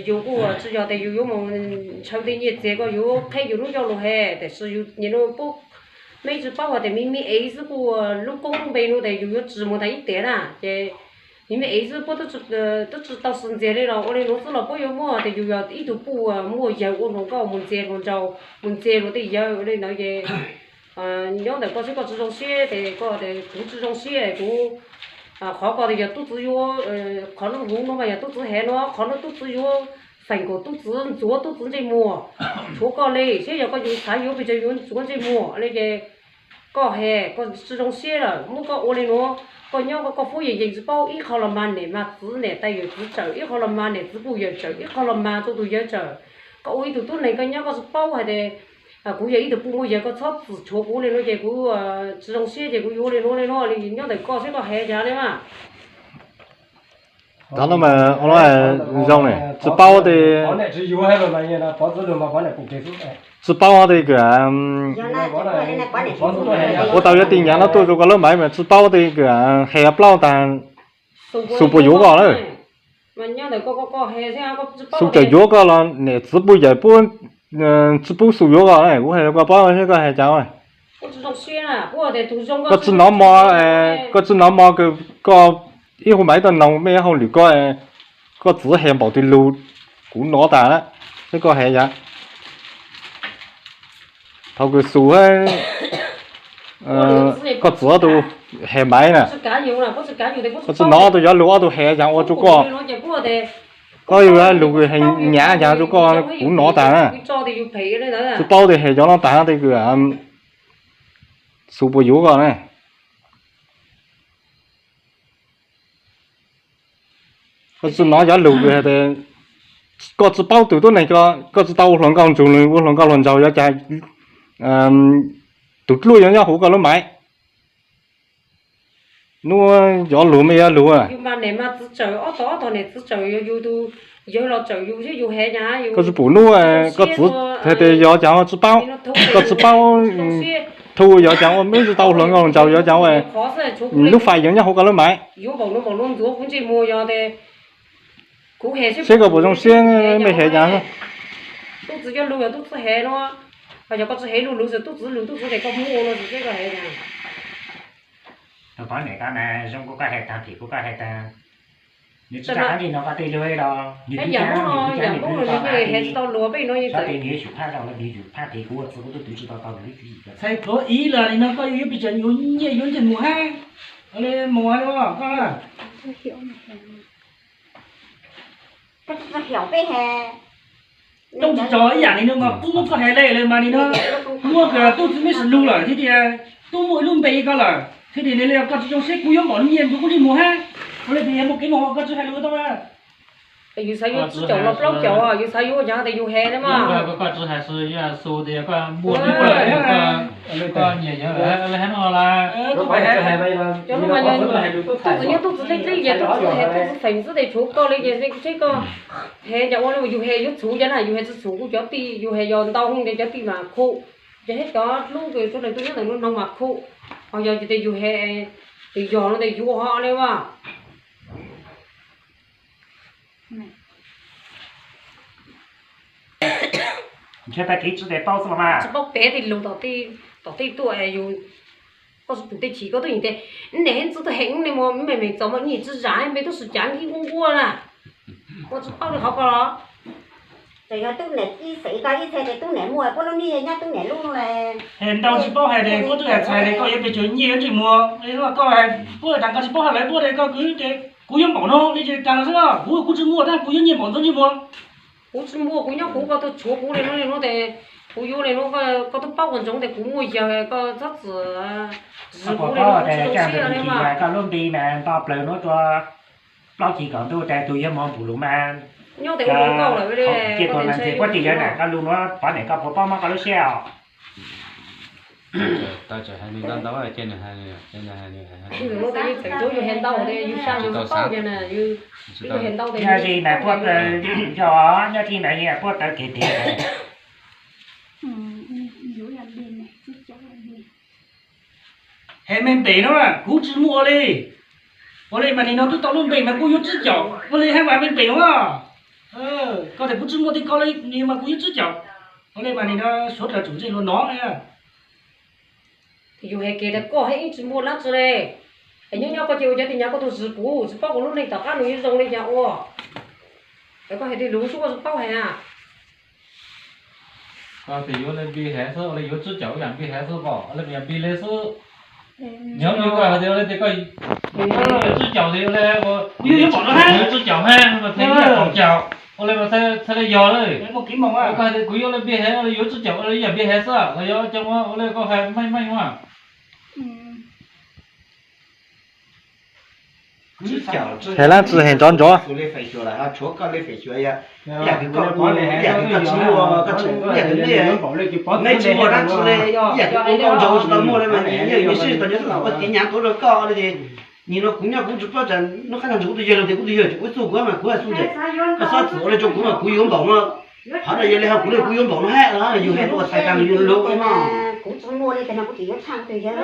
yus kuj tsis yog tias yus yuav mus ntshaw tej nyiaj txiag koj yuav qheb yus lub ncauj lug has, tiam sis yus nim no pub mej tsis paub hais tias me me ev xwb kuj lub koob lub npe nuav tias yus yuav tsis mus tas ib tiam na ces me me ev xwb puab twb tsis tau sib ntxias li los ua li nuav xwb los puab yuav muab tias yus yog ib tug puj muaj yawg ua hluas nkauj mus ntxias hluas nraug, mus ntxias luag tej yawg ua li ntawd ces nyob ntawm koj seb koj tsis zoo siab ces koj tias kuv tsis zoo siab kuv, qhov koj tias yog tub txwv yuav, qhov nuav huv nuav mas yog tub txwv has nuav, qhov nuav tub txwv yuav feem kom tub txwv ntxuav tub txwv ntsej muag, tshuav koj li seb yog koj yuav xav yuav pes tsawg yuav ntxuav ntsej muag li ces koj has koj tsis zoo siab lawm muab koj ua li nuav, koj nyob koj koj fuab yees yees tsis paub, ib qho los mas niam mas txiv niam tais yawm txiv tsawm, ib qho los mas niam txiv puj yawm tsawm, ib qho los mas txhua tus yawg tsawm. Koj ua ib tug tub neeg koj nyob koj tsis paub hais tias kuv yog ib tug puj muaj yawg, koj txhob txwm tshuav kuv li nuav ces kuv tsis zoo siab ces kuv yuav li nuav li nuav li nyob ntawm koj seb koj has cas li mas. Qhov no mas zoo ne, tsis paub tej, tsis paub tej kws ua tau yuav tij nyav no tuaj rau koj lub maiv mas tsis paub tej kws hais plaub tag, xus puas yuav koj lawm. Xus tseem yuav koj los niam txiv puj yawm puab tsis pub xus yuav koj, kuv hais rau koj paub thiab koj hais cas. Koj tsis nov mo, koj tsis nov mo kws koj ib hu maiv tuaj noog mej hauj lwm ko, koj txiv hais npaum twg lug kuv nov tas na, thiab koj hais yam thaum kws xus, koj txiv ob tug hais maiv na, koj tsis nov ob tug yuav lug ob tug hais yam ua rau koj, koj yug lug hais nyav yam rau koj kuv nov tas na. Tsis paub tej hais cov no tas tej kws xus puas yuav koj na. Koj tsis nov cov lug kws hais tias koj tsis paub tug tuab neeg ko, koj tsis tau ua hluas nkauj ntsug nws, ua hluas nkauj hluas nraug yuav cas tug dluab yuav nyob huv koj lub maiv. Nub cov lug mej yuav lug. Koj tsis pum nub koj txiv hais tias yog cas tsis paub, koj tsis paub, tug yog cas ua meb tsis tau ua hluas nkauj hluas nraug yuav cas ua lub fais yuav nyob huv koj lub maiv. Seb koj puas zoo siab mej hais cas. Pov niam ko mas zoo kuv koj hais tag, phim kuv koj hais tag. Nws tsis tau qab zig no koj tej lug los nws twb cab nws twb cab nws twb tau tas nws yuav tsum phaj zaum los nws yuav tsum phaj phem kuv ua txiv kuv twb twv tsis tau tau nws lub tswv yim. Txhais pluav ib lawm li no koj yuav pes tsawg yuav nyiaj yuav nyiaj mus hab. Ua li mus hab li koj. Tub tsis tso ib yam li no mas kuv muab koj hais le lawm mas li no, muab kws tub txiv mej sim lug lawm thiab tias tub muaj ib lub npe ko lawm thiab tias li koj tsis zoo siab kuv yuav npaum nyiaj nrug kuv li mus hab. Ua li tias yog muaj kev mus koj tsis hais lus tau. Yus xav yuav tsib caum los plaub caum, yus xav yuav ua cas tes yus hais na mas. Koj tsis hais xwb, yog xu tias koj muaj koj nyiam yog li hab no las. Tub txiv nyob tub txiv dleb dleb ces tub txiv hais tub txiv feem xwb tes tshuav koj li ces seb koj hais cas ua li yus hais yuav txhuv cas na, yus hais tsis txhuv kuv cov tij, yus hais yog ntau hwv ces cov tij mas khum, ces thiab cov hlub kws sawv daws tuaj nyob ntawm lub no mas khum, ho yog ces tes yus hais tes yog no tes yus ho li mas. Ntshe tag kis tsis tes paub xwb los mas. Tsis paub peb tej lus tom tej tuaj yus, koj tsis pum tej chim koj tuaj yeem tias, niam heev txwv tuaj heev li mus, me me txaus mas nim tsis zam npe tub sis cav nkib nquag nquag na. Koj tsis paub li qhov ko los? Ces yog tub niam ib xeem ko ib txhais tes tub niam muaj puab lub nij nyob tub niam lub no. Hais ntau tsis paub hais tes puab twb hais txhais tes koj yuav pes tsawg nyiaj yuav ntsej muag, koj hais puab tas koj tsis paub hais lawv puab tes koj kwv tes kuv yuav npaum no li cas los xwb, kuv kuv tsis muaj tab kuv yuav nyiaj npaum ntxov ntsej muag. Kuv tsis muaj, kuv nyob kuv koj tuaj tshuav kuv li no li no tes kuv yuav li no, koj twb paub kuv ntsoov tes kuv muaj yawg koj txhob txwm zws kuv li no, kuv tsis zoo siab li mas. Koj lub npe mas nto plaws nuav rua plaub ceg kom ntuj tes tug yuav moog npum lug mas. Nyob tes ua nkauj lawm li, cia tuag mas ntxeg puab tes yuav nam koj lug nuav pov niam koj puas paub mob koj lub siab os. Yog li mas puab taw, yog nyob li mas puab taw kev tes. Hais me npe no kuv tsis muaj ua li. Ua li mas nim no twb tau lub npe mas kuv yuav tsib caum, ua li hais me npe no. Koj tes kuv tsis muaj tej ko li mas kuv yuav tsib caum. Ua li mas nim no suav dlawg tsum ntsej luag no. Yus hais kev tas koj hab ib tsis muaj dlaab tsi le. Es nyob nyob koj cia ua cov tij nyav koj tug zws puv tsis paub kuv lub neej tom qab nws yuav zoo li cas ua. Es koj hais tej lus xwb koj tsis paub hais na. Koj tes yuav le npe hev xwb, ua le yuav tsib caum yam npe hev xwb, pom le yam npe le xwb. Nyob li koj hais tias ua le tes koj yuav tsib caum tes ua le, yuav tsib caum hab mas txhais ib yam kaum caum, ua le mas txhais le yog lawm. Koj hais tias kuv yuav le npe hev, ua le yuav tsib caum, ua le ib yam npe hev xwb los yog cov ua le koj hais meej meej mas. Hais lab tsi hais nrov nrov. Nim no kuv nyob kuv tsis paub tsam noj qab nyob ntshe kuv tus yawg los tias kuv tus yawg tsis ua txuj kuv mas kuv hais xwb ces koj txhob txwm ua li rau kuv mas kuv yuav npaum no. Qhov no yog li hais kuv li kuv yuav npaum no hab los yus hais tuaj txhais tas yus lub no. Kuv tsis muaj li tes no kuv tsis yuav tshaj kuv tus yawg.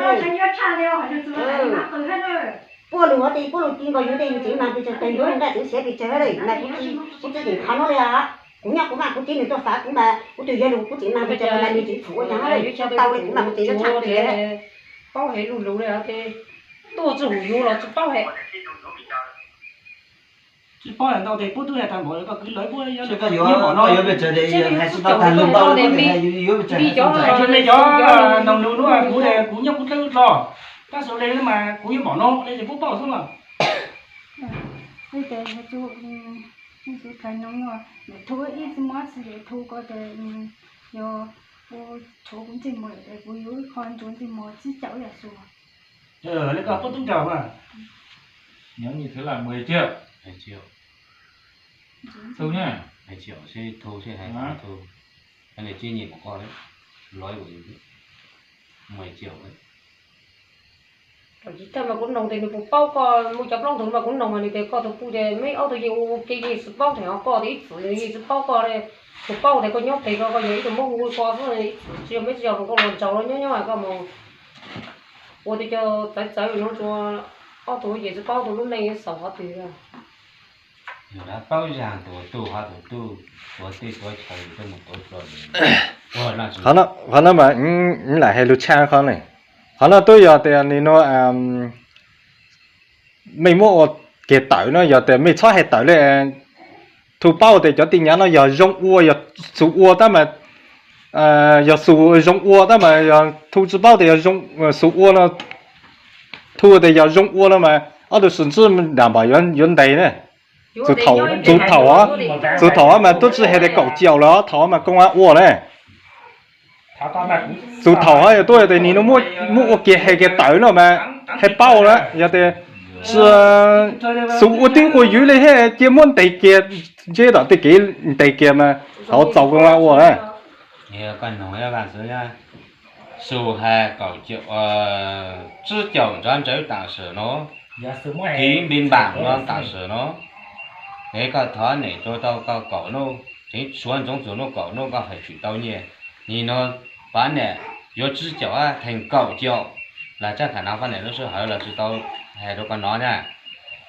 Puaj lus hov tes puaj lus ti nkaus yus tes yus tseem mag pes tsawg tes yuav nqaij tseem siav pes tsawg li mas kuv tsis, kuv tsis yeem qhov no li os. Kuv nyob kuv mas kuv tib nws tuaj fav kuv mas kuv tus yawg lus kuv tseem mag pes tsawg mas nws tseem txwm ua cas li tau li kuv mas kuv tseem yuav tshaj tus yawg. Paub heev lug lug li os, tuaj tsis hum yus los tsis paub heev. Tsis paub ntau tes puab tub hais tag npaum koj kwv lawv puab yuav, koj yuav peb tsav tes hais tsis tau tag lug ntau li, yuav peb tsav li cov noog lug nuav kuv, kuv nyob kuv dlawb dlo, tab sis le mas kuv yuav npaum no le ces puab paub xwb mas. Ib tes thaum no no, thu ib txwm muab txhij tes thu ko tes yog kuv tshuav kuv ntsej muag tes kuv yuav ib qho ntsuav ntsej muag tsib caug ib yam xu. Le koj puab tub nrog mas. Nyob nyi thứ là mười triệu. Mười triệu. Thu nha. Mười triệu seb thu seb hais thu. Cái này chưa nhìn của con đấy. Nói của mười triệu đấy. Tsis tag mas kuv noog tes nws puas paub koj, muaj cov plaub ntug mas kuv noog mas nws tias koj tus puj ces meb ob tug yeej ua ke yeej tsis paub, theem ho koj tes ib txwm yeej tsis paub koj li. Kuv paub tias koj nyob pem ko, koj yog ib tug Hmoob hu ko xwb, ib txwm tsis yog, meb tsis yog hluas nkauj hluas nraug los nyob nyob koj mus ua tej cov txawv txawv no rua ob tug ces tsis paub tus lub neej xaus qhov twg. Yus lawv paub zag tus tuaj ho tus tuaj, tuav teb tuav chaw yus tuaj mus tuav txog. Qhov no mas lam hais lug tshaj qhov ne. Qhov no twb yog tias nim no mej muab ua kiag tawm no, yog tias mej txhob hais tawm li, thu paub tias cov tij nyab no yog zoo ua, yog xus ua tab mas, yog xus zoo ua tab mas yog thu tsis paub tias yog xus ua no, thu tias yog zoo ua no mas ob tug sim ntsib dam npam yuav ntes ne. Txug thaum, txug thaum, txug thaum mas tub tsi hais tias kaum caum lawm, thaum mas koo ua ne. Txug thaum yog tuaj tias nim no muab ua kiag hais kiag tawm no mas hais paub na, yog tias xus ua twb ua ywv li thiab cia muab ntes kiag ntseb tom tej kev ntes kiag mas thaum txaus koo ua na. Xus hais kaum caum, tsib caum nrov nrawv tam sim no, kiv npis npam no tam sim no, es koj thov niam rau tau koj kaum nuj, tseev suav ntsoov txug nuj kaum nuj koj hais tshwm tau nyiaj. Nim no pab niam yuav tsib caum theem kaum caum, los tsab kham no pab niam lub sij hawm los tsis tau hais rau koj no na.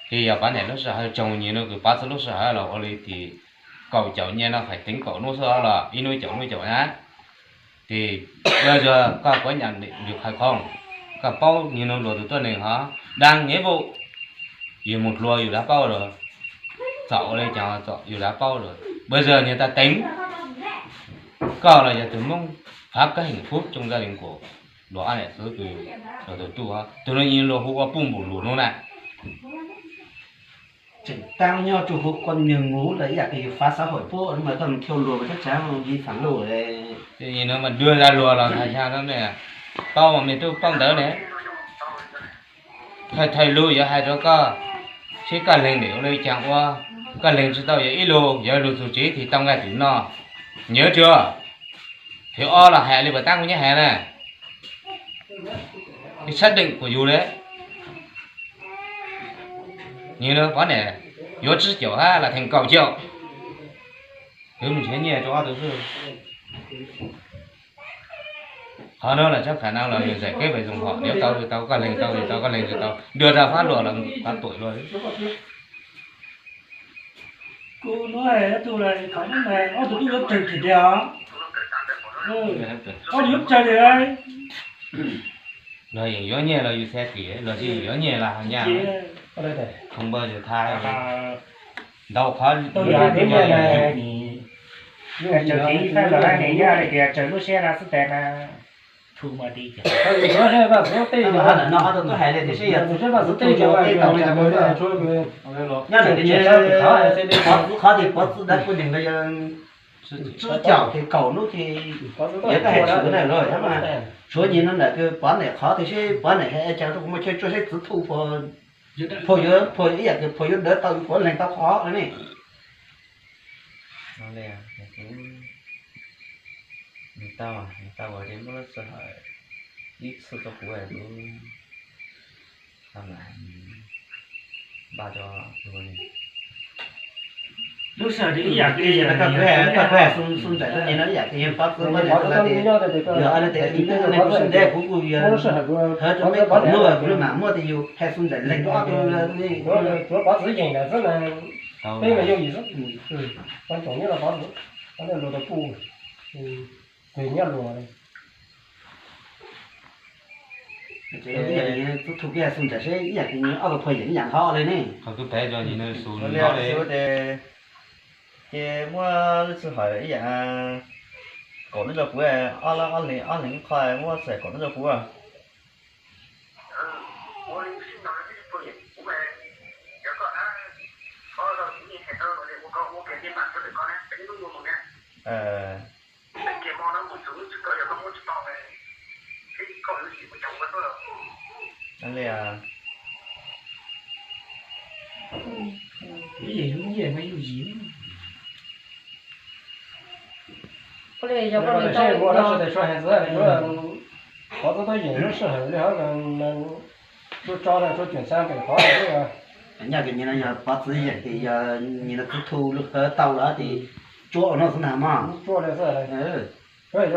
Ces yog pab niam lub sij hawm tsoog nim no kws pab txug lub sij hawm los ua li tim kaum caum nyiaj no hais teev kaum nuj xwb los ib nub caum nuj caum na. Ces yog koj kuv nyam lwm qhov khoom, koj paub nim no luag tus tuab neeg ho dab ngev vum, yus mus hluas yus lawv paub lawm, txom ua li cas txom yus lawv paub lawm. Bây giờ người ta tính koj los yog tus Hmoob phá cái hạnh phúc trong gia đình của luag ob niam txiv kws luag tus tuaj, tus no luag hu ua puj npum lus no na. Tseem tau nyob rua huv koj nyoog huv lawm ib yam kws yus fav xã hội puab mas koj mus thauj luag mas tshab tshab vi phạm luật. Nim no mas dua zaj luag los hais xya no ne, paub mas mej tub paub ntawd ne. Thawj thawj lug yuav hais rau koj, seb koj lees dim ua li cas ua, koj lees tsis tau yog ib lug, yog lug txug tsev tes tau nqaij twm noj, nyob rua. Thib ob los hais li puas tab kuv nyob hais na, xác định của yus li. Nim no pab niam yuav tsib caum hab los theem kaum caum, yuav mus nrhiav nyiaj rau ob tug xwb. Qhov no los tsab kham no los yus giải quyết về dòng họ, yuav tau li tau, koj lees tau li tau, koj lees tsis tau, đưa ra pháp luật los phán tội luôn. Kuv nuav hais tug lawm, ob tug tub yuav tsawg tsis tiag os. Ob tug yuav tsawg li. Los yeem yuav nyiaj los yus xia tim, los tsis yeem yuav nyiaj los hais nyaj. Không bao giờ tha ntau qhov. Tsawg tim ib fab los hais tias tsawg lub siab no xwb tas mas. Nyob ntawm qhov tias pov txwv dawb kuj nyeem ntawd yog tsib caum ces kaum nub ces yog koj hais tshwm na los mas, tshuav nyem no ntawm kws pov niam qhov tias seb pov niam hais cas rau kuv muaj chaw tsuaj seb txwv thuj puas, puas yuav, puas yuav ib yam kws puas yuav dawv tau yus puas lees tau qhov no ne. Nws tau, nws tau ua li muab lub sij hawm ib txhij rau kuv, kuv Npaj cov lub sij hawm ib yam li koj kuj hais xu nraim rau ni no ib yam li pob txwv pob nraim li, yog li tes ib tug ne kuv sib ntev kuv kuj yog hawv rau peb kom muaj kuv mam muaj tias yus hais xu nraim lees rau ob tug li. Tsuav pob txwv yeem lawm xwb na, peb mas yooj yim xwb. Pab tsoom nyob los pob txwv, pob txwv luag tau puj, txwv nyob luag. Tub thu peb hais xu nraim seb ib yam li ob tug phuaj yeem ib yam nqho li ne. Qhov twg peb cov yim no xu nraim li. Ces muab lub sij hawm ib yam kaum nub rau kuv, ob lab ob leeg ob leeg ib qho muab sij hawm kaum nub rau kuv. Li, yog koj li ntawd, qhov txog yeem lub sij hawm li hov, tsuas tso tsuas cuam xya pem qhov. Nyaj kws nyias no yog pob txwv yeem ces yog nyias no tub thu lub hawv tau lawm ces tsuab ua no xwb ntag mog. Tsuab li xwb.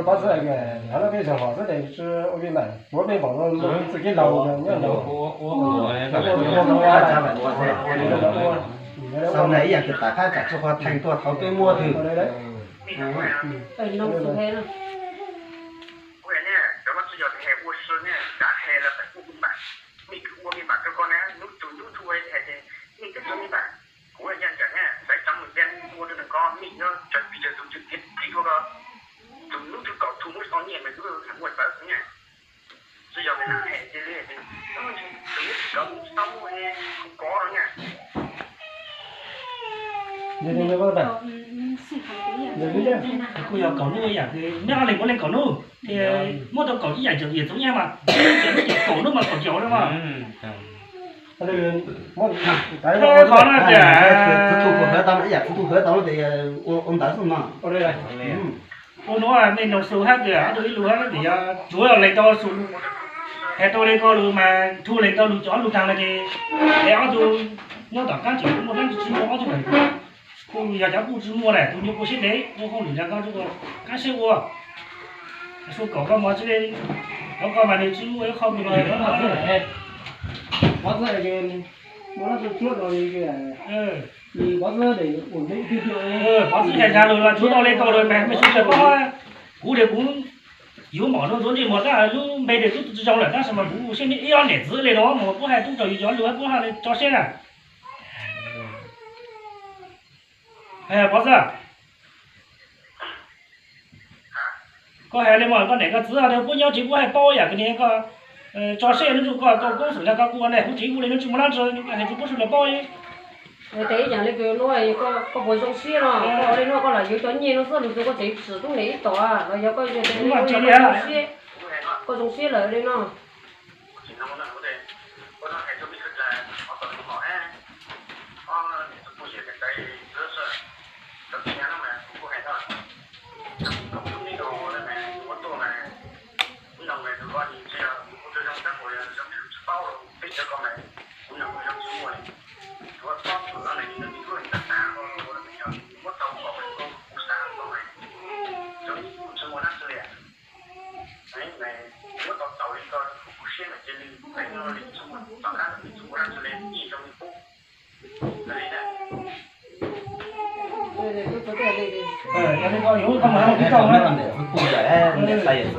Pob txwv hov no peb zoo hom xwb ces tsi ua vij mam, tsuav peb npaum no txwj kev laus nyob no. Xaus ntawm ib yam kws tam qab tsam tsis qhuav theej tuaj thaum peb muab twg. Kuj yog kaum nub yam, neb ob leeg puav leej kaum nub, muab tau kaum ib yam cov yam txoov nyab mas, kaum nub mas kaum caum li mas. Qhov no tias, ua nuav mej noog xu hab tias ob tug ib lus hab tias yog tsuav lees tau xu, hais tau lees tau lus mas thu lees tau lus cov lus taag no ces, es ob tug nyob tom qab tseem muaj dlaab tsi tsi muaj ob tug, kuj yog cov kuj tsi muaj na, tus nyuas kuj siab ntev ua hauj lwm nrag koj tsi ua, qab siab ua. Su kaum koj mog tsi, cov koj mas nws tsi muaj ib qho kws nws Pov txwv hais zag lus los tsuav tau li tau lawm mas mej sawv daws paub. Kuv tias kuv yuav mom no ntxuav ntsej muag tab lub npe tias tub tsi zoo lawm tab sis mas kuv siab ntev ib ob niam txiv li no mas puab hais tub tsaug yus cov lus puab hais li tso siab na. Pov txwv, koj hais li mas koj niam koj txiv puab nyob tsev puab hais paub yam kws niam koj tso siab nub tsuj koj koj koob xum nrag koj kuj ua ntej huv tsev kuj li nub tsis muaj dlaab tsi hais tsuav puab sawv daws paub. Tes ib yam li kws nuav koj puas zoo siab no, koj ua li nuav koj lam yuav cov nyiaj nuav xwb lug txug koj tsev tsim tub niam ib tom los yog koj zoo siab, koj zoo siab lawm li no.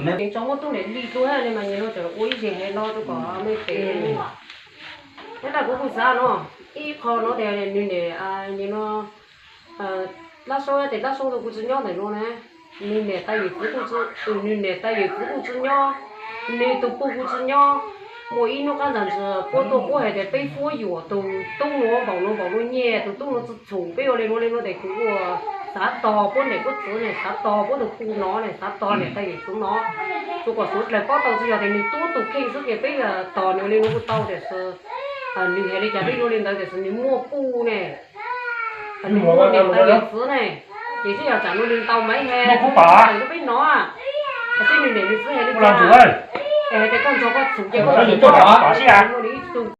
Tseem tso muab tub niam li dua li mas nim no tseem ua ib zig heev no rau kom mej pem. Nyob ntawm kuv kuj xav no, ib qho no tias nws niam, nim no Dlab Saub, tes Dlab Saub tus kuj tsi nyob ntawm no na. Nws niam tais yawm txiv kuj tsi, nws niam tais yawm txiv kuj tsi nyob, nws tus puj kuj tsi nyob. Muaj ib hnub qab ntag ntsis puab tuaj puab hais tias peb fuab yuam tus tub nuav npaum nuav npaum nuav nyiaj, tus tub nuav txhum txhum peb ua li nuav li nuav tes kuv ua xav tog puab niam puab txiv ne, xav tog puab tus puj no ne, xav tog niam tais yawm txiv no. Tsuas kom suav dlawg paub tau tsi yog tias nws tub tus kheej xwb ces peb tog nws li nuav kuj tau tiam sis nws hais li cas peb ua li ntawd tiam sis nws muaj puj ne, nws muaj niam tais yawm txiv ne, ces tsi yog tsam nws li ntau maiv he, peb no, tab sis nws niam nws txiv hais li cas, es hais tias koj nrog koj txhum ces koj txhum, muaj li ib tug